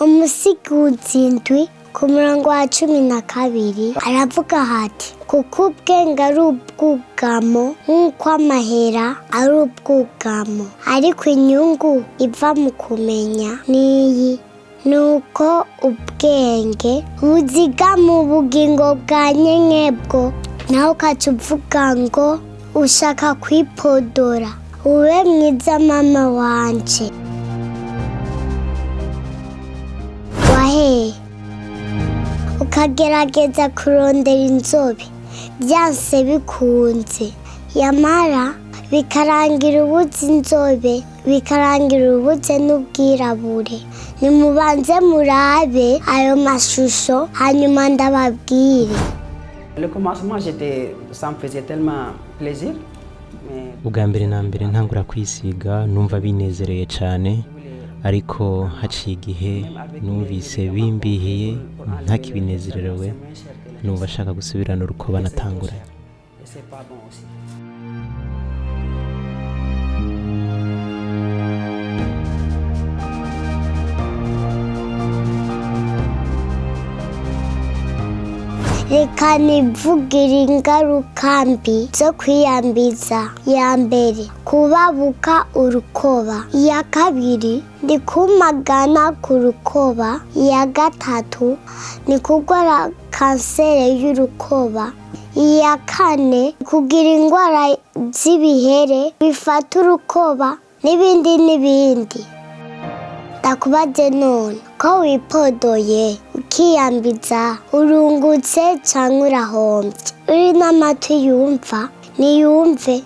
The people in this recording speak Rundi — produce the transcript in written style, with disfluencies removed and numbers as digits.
Umusiguzi 7 ku murongo wa 12 aravuga hati: "Kuko ubwenge ari ubwugamo nk'uko amahera ari ubwugamo, ariko inyungu iva mu kumenya niyi, nuko ubwenge buzigama ubugingo bwa nyenyebwo." Nawe ukaca uvuga ngo ushaka kwipodora. Ube mwiza, mama wanje. Waheye ukagerageza kurondera inzobe, byanse bikunze, yamara bikarangira ubuze inzobe, bikarangira ubuze n'ubwirabure. Nimubanze murabe ayo mashusho, hanyuma ndababwire. Le commencement, j'étais, ça me faisait tellement plaisir. Mais Ubwa mbere na mbere ntangura kwisiga numva binezereye cyane, ariko haciye igihe numvise bimbihiye, ntakibinezerewe, numva ashaka gusubirana urukoba natanguranye. Et c'est pas bon aussi. Reka nivugire ingaruka mbi zo kwiyambiza. Ya mbere, kubabuka urukoba. Iya kabiri ni kumagana ku rukoba. Iya gatatu ni kurwara kanseri y'urukoba. Iya kane, kugira indwara z'ibihere bifata urukoba, n'ibindi n'ibindi. Ndakubaze none, ko wipodoye ukiyambiza, urungutse canke urahombye? Uri n'amatwi yumva niyumve.